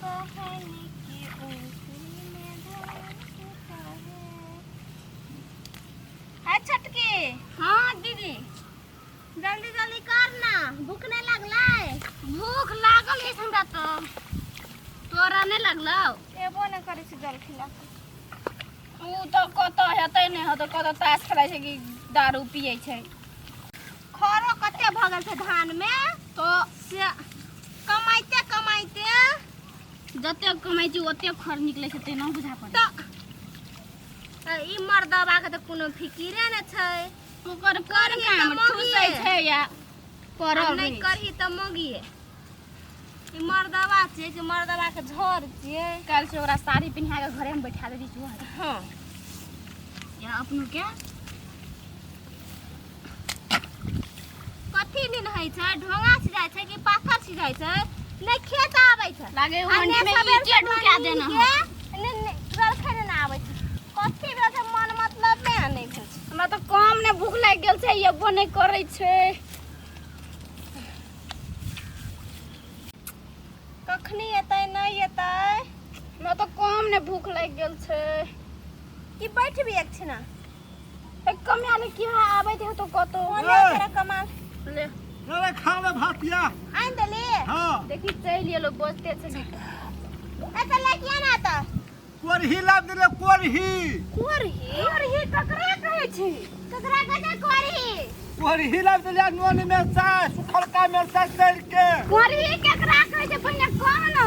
बहन के ओखरी में धान कूटा है। है छोटकी। हाँ दीदी। जल्दी जल्दी कर ना, भूख नहीं लागलै? भूख लागल है हमरा तो। तोरा नहीं लागलौ? एबो नहीं करै छै जल खिला। उ तो कतऽ हेतै नहि हेतै, कतऽ ताश खेलै छै कि दारू पियै छै। खरो कते भऽ गेल छै धान में तो से कमाइते कमाइते जतेक कमाइ छी ओतेक खर निकलै छै, तेना बुझा पड़ै। तऽ ई मर्दबा के तऽ कोनो फिकिरे नहि छै। ओकर कोन करही तऽ काम मौगिए। ठूसै छै या आ पड़ल नहि रहै छै। करही तऽ मौगिए। ई मर्दबा छियै कि मर्दबा के झोर छियै? काल्हि से ओकरा साड़ी पिन्हा के घरे में बैठा देली चूहा हाँ या अपनो के। कथी दिन होइ छै? ढोंगा छिजाइ छै कि पाथर छिजाइ छै? नहि खेत आबै छै लागे आ हंडी ने में सबेर ईंटे ढुका सकाल देना नींद है। के, ने ने जलखै ने आबै छै। कथी भेल छै? मन मतलब मे नहि भेल छै। हमरा तऽ कम ने भूख लागि गेल छै, एबो नहि करै छै। कखनी एतै नहि एतै? हमरा तऽ कम ने भूख लागि गेल छै। कि बैठबी एक छिना? एक कमिया ने की आबै छै तो कतो। कोने तोरा कमाल। ले। अरे खा ले भातिया। आनि देली। हाँ। देखी चलि एलो, बजते छै। एतऽ लए किया ने आता? कोरही लाब देले कोरही। कोरही? कोरही ककरा कहै छै? ककरा कहै छै कोरही? कोरही लाब देले नून मिरचाइ सुखलका मिरचाइ तरि के। कोरही केकरा कहै छै पहिने कह न।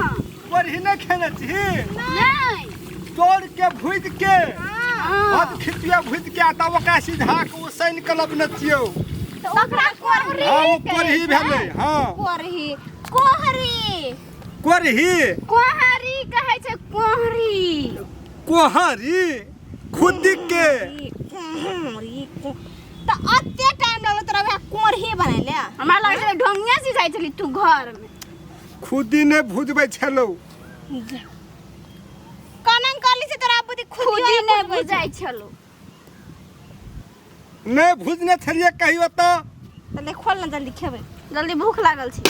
कोरही नहि खेने छी? नहि। तोड़ के भुजि के हाँ। भात खिचिया भुजि के आ तब ओकरा सिझा के उसैन के लबने छियौ। तऽ ओकरा कोरही? हाँ ओ कोरही भेलै। हाँ कोरही कोहरी। कोरही कोहरी कहै छै कोहरी। कोहरी खुद के। कोहरी तऽ एते टाइम लगल तोरा वएह कोरही बनैले? हमरा लगै छै ढोंगिया सिझाइ छली तू घर में। खुदी नहि भुजबै छलौ। कनन करली से तोरा बुद्धि खुदी नहि बुझाइ छलो। नहि भुजने छलियै कहियो तऽ। तऽ ले खोल ना, जल्दी खेबै। जल्दी, भूख लागल छै।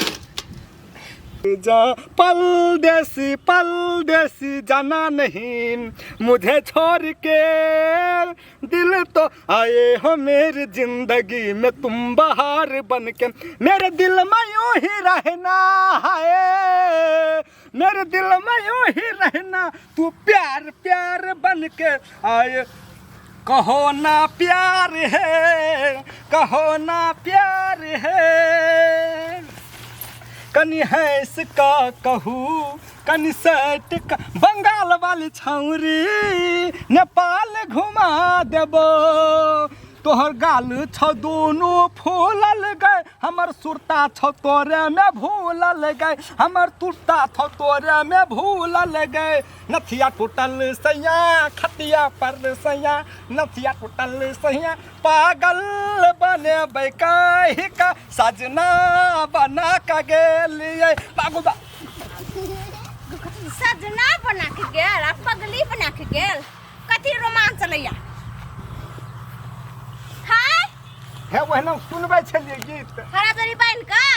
जा परदेसी परदेसी जाना नहीं मुझे छोड़ के, दिल तो आए हो मेरी जिंदगी में तुम बहार बन के, मेरे दिल में यूं ही रहना है, मेरे दिल में यूं ही रहना तू प्यार प्यार बन के आए। कहो ना प्यार है, कहो ना प्यार है। कनि हंस का कहू कनि सट का, बंगाल वाली छौरी नेपाल घुमा देबो। तोहर गाल छौ दुनू फूलल गए, हमर सुरता छौ तोरे में भूलल गए, हमर तुरता छौ तोरे में भूलल गए। नथिया टूटल सैया खतिया पर सैया, नथिया टूटल सैया पागल बनेबै कहि का सजना बना के गेलियै बागु बा। सजना बना के गेल आ पगली बना के गेल। कथी रोमांच चलैया हाय? हे ओहिना सुनबै छलियै गीत। हरा तरी बान्हि कऽ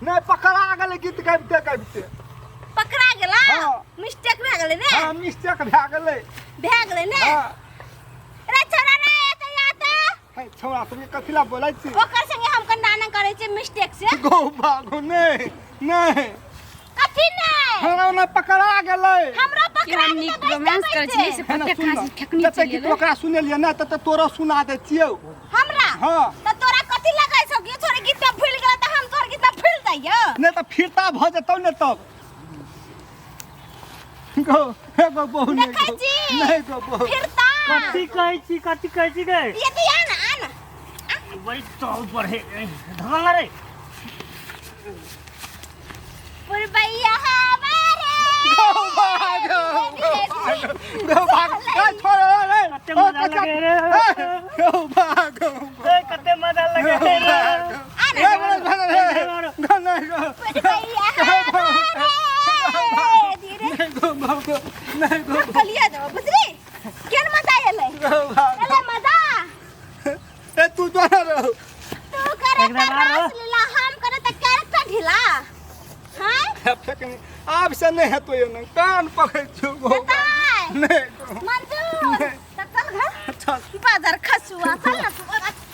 नहि पकड़ा गेलै गीत गाबिते गाबिते। पकड़ा गेला? हाँ। मिस्टेक भए गेलै ने? हाँ मिस्टेक भए गेलै। भए गेलै ने? हाँ। रे छोरा रे, एतऽ आ तऽ। हे छौड़ा सबके कथी ला बोलै छी? ओकर संगे हम कन्ना न करै छी मिस्टेक से। गो भागो। नहि नहि। कथी नहि? हमरा ओना पकड़ा गेलै। हमरो पकड़ा केहन गेलै। नीक बैसते रोमांस करै बैसते। छली से हे ना फतेह सुन खान ना, से ठेकनी जते चलि गीत गेलै। ओकरा सुनेलियै ने तते तोरो सुना दै छियौ। हमरा? हाँ। तऽ तोरा कथी लगै छौ कि तोहर गीत भूलि गेल तऽ हम तोहर गीत भूलि जाइयो? नहि तऽ फिरता भऽ जेतौ ने तब। गो हे गो बहु नहि देखै गो छी? नहि गो बहु। फिरता। कथी कहै छी? कथी कहै छी गे? ये तऽ आ ना, आ ना। बड़ी तौल बढ़े धमंगा रे। पुरबैया हमारे। गो भाग गो भाग गो भाग ए छोड़ रे रे। कते मजा लगे रे। गो भाग। ए कते मजा लगे रे। ए बोल रे गो नहीं गो पुरबैया हमारे धीरे। नहीं गो भाग नहीं गो। कलिया देबो बुझली? केहन मजा एलै? गो भाग। एलै मजा? ए तू तो रहो। तू करे एक त बार रास लीला, हम करे त कैरेक्टर ढीला। हाँ। फेकनी आब से नहि हेतौ एना कान पकड़ै छियौ हेतै। नहि मंजूर तऽ चल घर चल बाजार खसुआ चल ना तू।